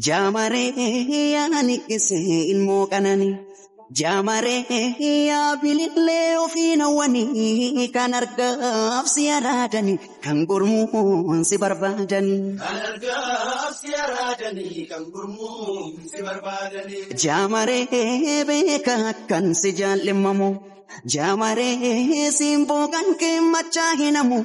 Jaamaree yaani qisee ilmoo qananii. Jaamaree yaa bilillee ofiin hawwanii kan argaaf si araadanii kan gurmuun si barbaadanii. Kan argaaf si araadanii kan gurmuun si barbaadanii. Jaamaree beeka akkan si jaallimamu. Jaamaree simboo kan kee machaa hinamu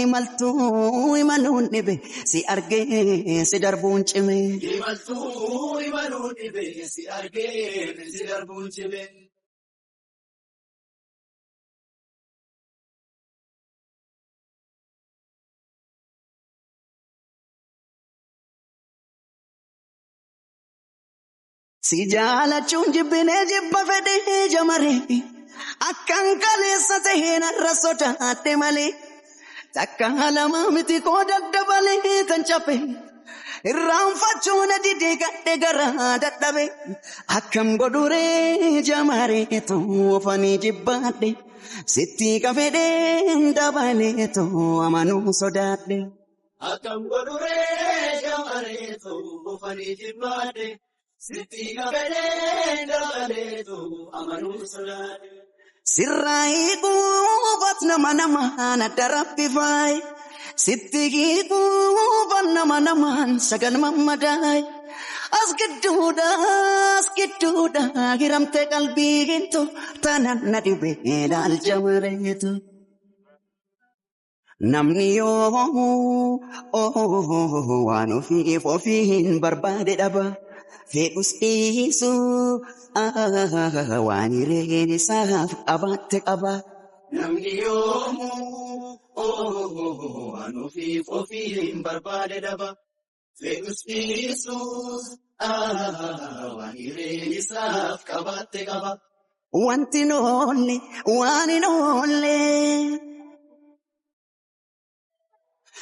imaltuu imaluun dhibe si argee si darbuun cime. Imaltuu imaluun dhibe si argee si darbuun cime. Si jaalachuun jibbinee jibba fedhee jamaree akkan kaleessa ta'ee narra sodaadhe malee takka lama miti koo daddabalee kan cabe irraanfachuu na didee gadhe garaa dadhabe akkam godhuree jamaree toofanii jibbaadhe sitti qafedhee dabalee too amanuu sodaadhe. Akkam godhuree jamaree toofanii jibbaadhe. Sitti qabedee dabaleetu amanuu sodaadhe. Sirraa hiikuufat nama namaan adda rabbi faaye. Sitti hiikuufat nama namaan sagal mammadaaye. As gidduudha as gidduudha hiramte qalbii gintu tanan na dhibee ilaalcha mareetu. Namni yoo waan ofiif ofiin barbaade dhaba. Fedhus dhiisu waan hireen isaaf qabaatte qaba. Namni yoomuu waan ofiif ofiin barbaade dhaba. Fedhus dhiisu waan hireen isaaf qabaatte qaba. Wanti hin oolle waan hin oolle.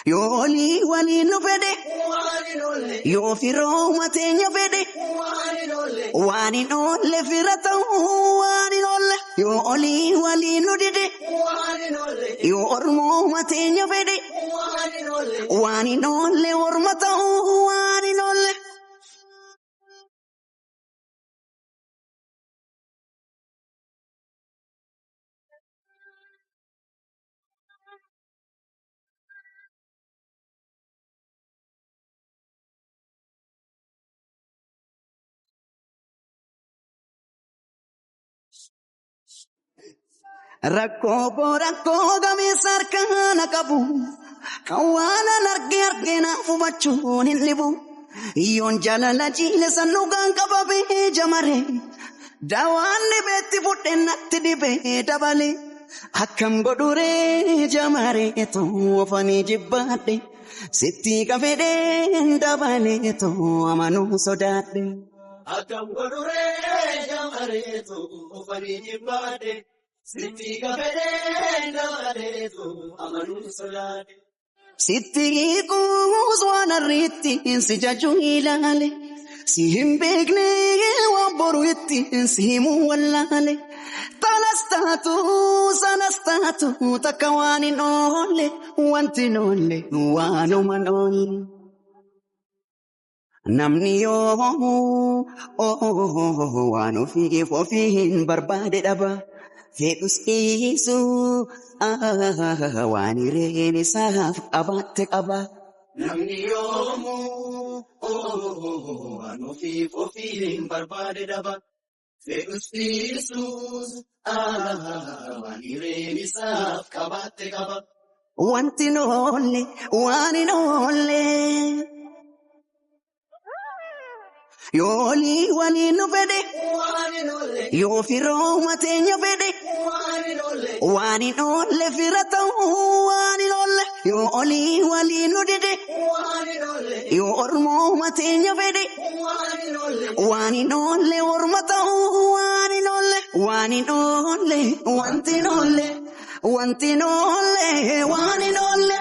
Yoo olii waliin nu fedhe Waan hin oolle yoo firooma teenya fedhe waan hin oolle waan hin oolle fira ta'uu waan hin oolle yoo olii waliin nu dide waan hin oolle yoo ormooma teenya fedhe waan hin oolle. waan hin oolle orma ta'uu waan hin oolle. Rakkoo koo rakkoo gameessa harkaana qabu kan waan an arge arge naaf hubachuun hin dhibu. Yoon jaalala jiile san dhugaan qabamee jamare dawaan dhibeetti fudhe natti dhibee dabale. Akkam godhuree jamaree toofanii jibbaadhe sitti qafedhee dabalee too amanuu sodaadhe. Akkam godhuree jamaree toofanii jibbaadhe. Sitti qabedee dabaleetu amanuu sodaadhe. Sitti hiikuus waan arriitti si jajuu ilaale. Si hin beekne waan boru itti si himuu wallaale. Tanas taatu sanas taatu takka waan hin oolle wanti hin oolle waanuma hin oolle. Namni yoo waan ofiif ofiin barbaade dhaba. Fedhus dhiisu waan hireen isaaf qabaatte qaba. Namni yoomuu waan ofiif ofiin barbaade dhaba. Fedhus dhiisu waan hireen isaaf qabaatte qaba. Wanti hin oolle waan hin oolle. Yoo olii waliin nu fedhe Waan hin oolle yoo firooma teenya fedhe waan hin oolle waan hin oolle fira ta'uu waan hin oolle yoo olii waliin nu dide waan hin oolle yoo ormooma teenya fedhe waan hin oolle waan hin oolle orma ta'uu waan hin oolle waan hin oolle wanti hin oolle wanti hin oolle waan hin oolle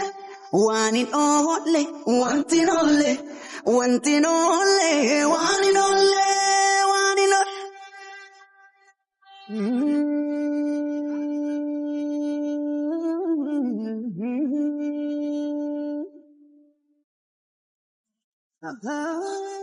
waan hin oolle wanti hin oolle wanti hin oolle waan hin oolle waan hin oolle. Ah.